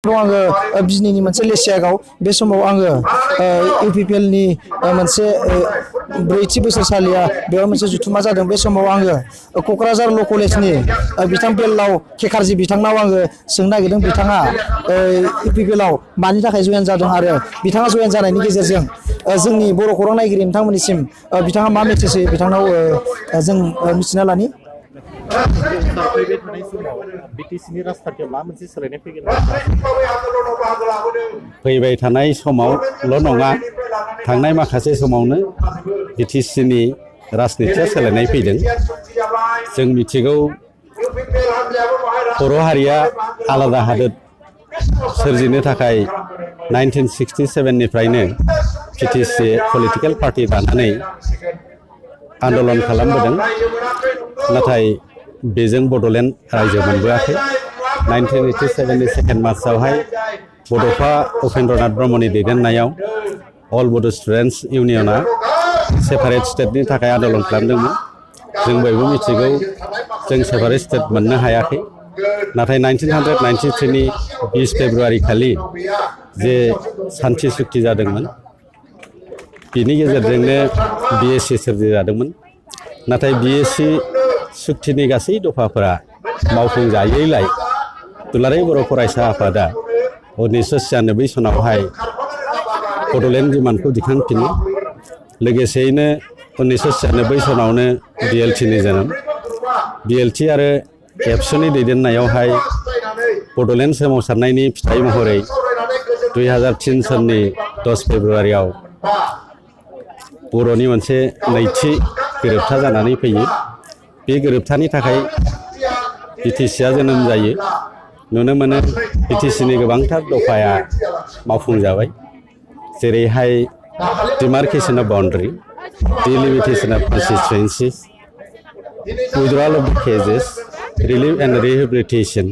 आङो बिजनीनि मोनसे लेसियागाव बे समाव आङो इउपिपिएलनि मोनसे ब्रैथि बोसोरसालिया बेयाव मोनसे जुथुमा जादों। बे समाव आङो क'क्राझार ल' कलेजनि बिथां बेल्लाव केकारजि बिथांनाव आङो सोंनो नागिरदों बिथाङा इउपिपिएलआव मानि थाखाय जयेन जादों आरो बिथाङा जयेन जानायनि गेजेरजों जोंनि बर' खौरां नायगिरि नोंथांमोननिसिम बिथाङा मा मेसेज होयो बिथांनाव जों मिथिना लानि। फैबाय थानाय समाव बिटिसिनि राजखान्थियाव मा मोनसे सोलायनाय फैगोन? फैबाय थानाय समावल' नङा, थांनाय माखासे समावनो बिटिसिनि राजनितिया सोलायनाय फैदों। जों मिथिगौ बर' हारिया आलादा हादोर सोरजिनो थाखाय 1967 निफ्रायनो बिटिसि पलिटिकेल पार्टी दानानै आन्दलन खालामबोदों। नाथाय बेजों बड'लेण्ड रायजो मोनबोआखै। 1987 नि 2 मार्चआवहाय बड'फा उपेन्द्रनाथ ब्रह्मनि दैदेननायाव अल बड' स्टुडेन्टस इउनियना सेपारेट स्टेटनि थाखाय आन्दलन खालामदोंमोन। जों बयबो मिथिगौ जों सेपारेट स्टेट मोननो हायाखै। नाथाय 1993 नि 20 फेब्रुवारि खालि जे सान्थि सुक्ति जादोंमोन, बिनि गेजेरजोंनो बिएसि सोरजिजादोंमोन। नाथाय बिएसि सुक्तिनि गासै दफाफोरा मावफुंजायैलाय दुलाराय बर' फरायसा आफादा 1996 सनावहाय बड'लेण्ड डिमान्डखौ दिखांफिनो। लोगोसेयैनो 1996 सनावनो बिएलटिनि जोनोम। बिएलटि आरो एबसुनि दैदेननायावहाय बड'लेण्ड सोमावसारनायनि फिथाइ महरै 2003 सननि 10 फेब्रुवारियाव बर'नि मोनसे नैथि गोरोबथा जानानै फैयो। बे गोरोबथानि थाखाय बिटिसिआ जोनोम जायो। नुनो मोनो बिटिसिनि गोबांथार दफाया मावफुंजाबाय, जेरैहाय demarcation of boundary, delimitation of constituencies, withdrawal of the cases, relief and rehabilitation,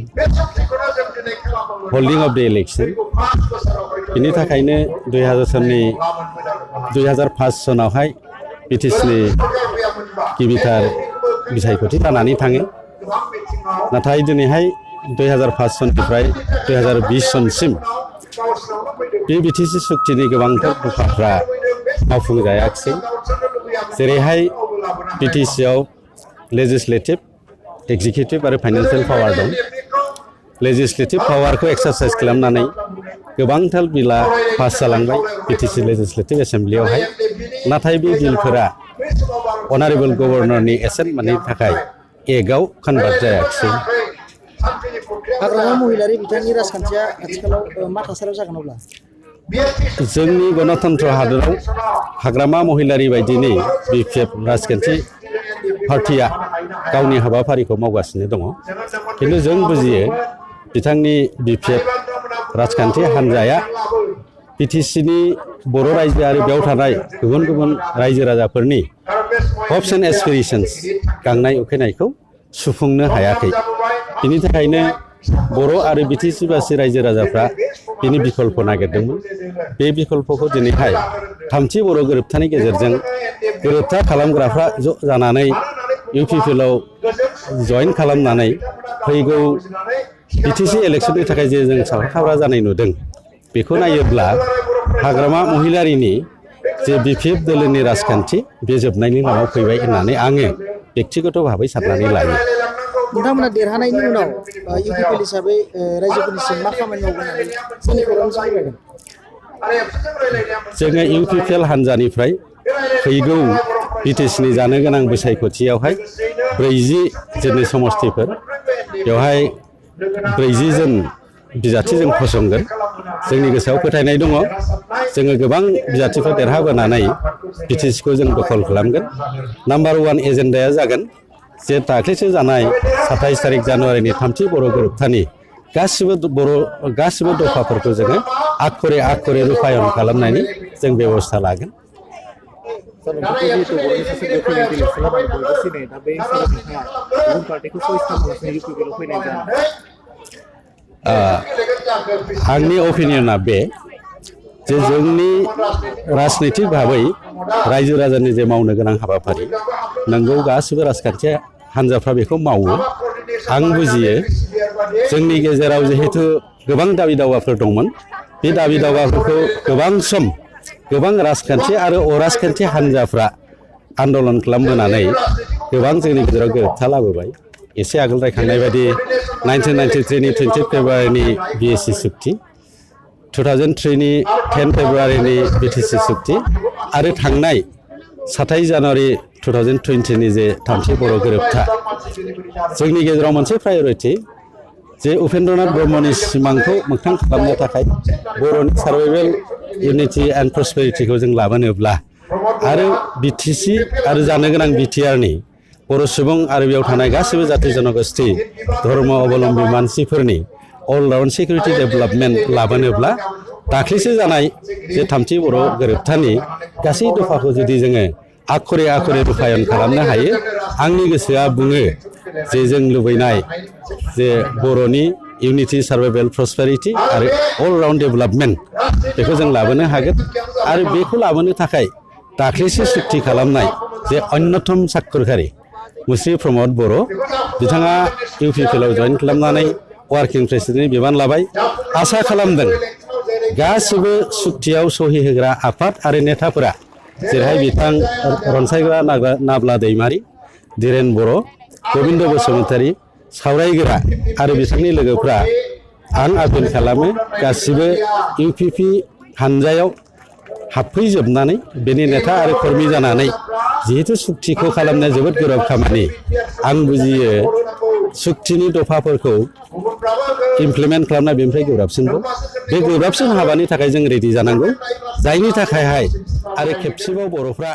holding of the election. बिनि थाखायनो 2005 सनावहाय बिटिसिनि गिबिथार बिसायख'थि जानानै थाङो। नाथाय दिनैहाय 2005 सननिफ्राय 2020 सनसिम बे बिटिसि सुक्तिनि गोबांथार दफाफ्रा मावफुंजायाखिसै। जेरैहाय बिटिसिआव लेजिस्लेटिभ, एक्जिकिउटिभ आरो फाइनान्सियेल पावार दं। लेजिस्लेटिभ पावारखौ एक्सारसाइज खालामनानै गोबांथार बिला पास जालांबाय बिटिसि लेजिस्लेटिभ एसेम्ब्लियावहाय। नाथाय बे बिलफोरा अनारेबल गभर्नरनि एसेन्ट मोनैनि थाखाय एकआव कनभार्ट जायाखिसै। हाग्रामा महिलारि बिथांनि राजखान्थिया आथिखालाव मा थासारियाव जागोन अब्ला? जोंनि गणतन्त्र हादोराव हाग्रामा महिलारि बायदिनि बिपिएफ राजखान्थि पार्टिया गावनि हाबाफारिखौ मावगासिनो दङ। खिन्थु जों बुजियो बिथांनि बिपिएफ राजखान्थि हान्जाया बिटिसिनि बर' रायजो आरो बेयाव थानाय गुबुन गुबुन रायजो राजाफोरनि हप्स एन्ड एसपिरेशन्स, गांनाय उखैनायखौ सुफुंनो हायाखै। बिनि थाखायनो बर' आरो बिटिसिबासि रायजो राजाफ्रा बिनि बिकल्प नागिरदोंमोन। बे बिकल्पखौ दिनैहाय थामथि बर' गोरोबथानि गेजेरजों गोरोबथा खालामग्राफ्रा ज' जानानै इउपिपिएलआव जयेन खालामनानै फैगौ बिटिसि इलेक्सननि थाखाय जे जों साखाफारा जानाय नुदों, बेखौ नायोब्ला हाग्रामा महिलारिनि जे बिपिएफ दोलोनि राजखान्थि बे जोबनायनि लामायाव फैबाय होननानै आङो बेक्तिगत भाबै साननानै लायो। नोंथांमोना देरहानायनि उनाव इउपिपिएल हिसाबै रायजोफोरनिसिम मा खामानि मावगोन होननानै जोंनि खौरांजों फोरमायगोन? जोङो इउपिपिएल हान्जानिफ्राय फैगौ बिटिसिनि जानो गोनां बिसायख'थियावहाय 40 जोंनि समस्तिफोर, बेवहाय 40 जन बिजाथि जों फसंगोन। जोंनि गोसोआव फोथायनाय दङ जोङो गोबां बिजाथिफोर देरहाबोनानै बिटिसिखौ जों दखल खालामगोन। नाम्बार 1 एजेन्डाया जागोन जे दाख्लैसो जानाय 27 तारिख जानुवारिनि थामथि बर' गोरोबथानि गासिबो दफाफोरखौ जोङो आखरे रुपायन खालामनायनि जों बेबस्था लागोन। आंनि अपिनियना बे जे जोंनि राजनैतिक भाबै रायजो राजानि जे मावनो गोनां हाबाफारि, नंगौ गासिबो राजखान्थि हान्जाफ्रा बेखौ मावो। आं बुजियो जोंनि गेजेराव जिहेतु गोबां दाबि दावाफोर दंमोन बे दाबि दावाफोरखौ गोबां सम गोबां राजखान्थि आरो अराजखान्थि हान्जाफ्रा आन्दलन खालामबोनानै गोबां जोंनि गेजेराव गोरोबथा लाबोबाय एसे आगोल रायखांनाय बायदि 1993 नि 20 फेब्रुवारिनि BSc सुक्ति 2003 नि 10 फेब्रुवारिनि BTC सुक्ति आरो थांनाय 27 जानुवारि 2020 नि जे थामथि बर' गोरोबथा जोंनि गेजेराव मोनसे प्रायरिटि जे उपेन्द्रनाथ ब्रह्मनि सिमांखौ मोगथां खालामनो थाखाय बर'नि सार्भाइभेल इउनिटि एन्ड प्रस्पेरिटिखौ जों लाबोनोब्ला आरो BTC आरो जानो गोनां BTRनि बर' सुबुं आरो बेयाव थानाय गासिबो जाति जनगोष्ठी धर्म अबलम्बी मानसिफोरनि अल राउन्ड सिकिउरिटि डेभेलपमेन्ट लाबोनोब्ला दाख्लैसो जानाय जे थामथि बर' गोरोबथानि गासै दफाखौ जुदि जोङो आखरे आखरे रुपायन खालामनो हायो आंनि गोसोआ बुङो जे जों लुबैनाय जे बर'नि इउनिटि सार्भाइभेल प्रस्पेरिटि आरो अल राउन्ड डेभेलपमेन्ट बेखौ जों लाबोनो हागोन आरो बेखौ लाबोनो थाखाय दाख्लैसो सुक्ति खालामनाय जे अन्यतम साक्षरकारि मुस्रि प्रमद बर' बिथाङा UPPLआव जइन खालामनानै वार्किं प्रेसिडेन्टनि बिबान लाबाय आसा खालामदों गासिबो सुक्तियाव सहि होग्रा आफाद आरो नेताफोरा जेरैहाय बिथां रनसायग्रा नाब्ला दैमारि धीरेन बर' गबिन्द बसुमतारी सावरायग्रा आरो बिथांनि लोगोफ्रा आं आपिल खालामो गासिबो UPP हानजायाव हाबफैजोबनानै बेनि नेता आरो कर्मि जानानै जिहेतु सुक्तिखौ खालामनाया जोबोद गोब्राब खामानि आं बुजियो सुक्तिनि दफाफोरखौ इमप्लिमेन्ट खालामनाया बेनिफ्राय गोब्राबसिनखौ बे गोब्राबसिन हाबानि थाखाय जों रेडि जानांगौ जायनि थाखायहाय आरो खेबसेबाव बर'फ्रा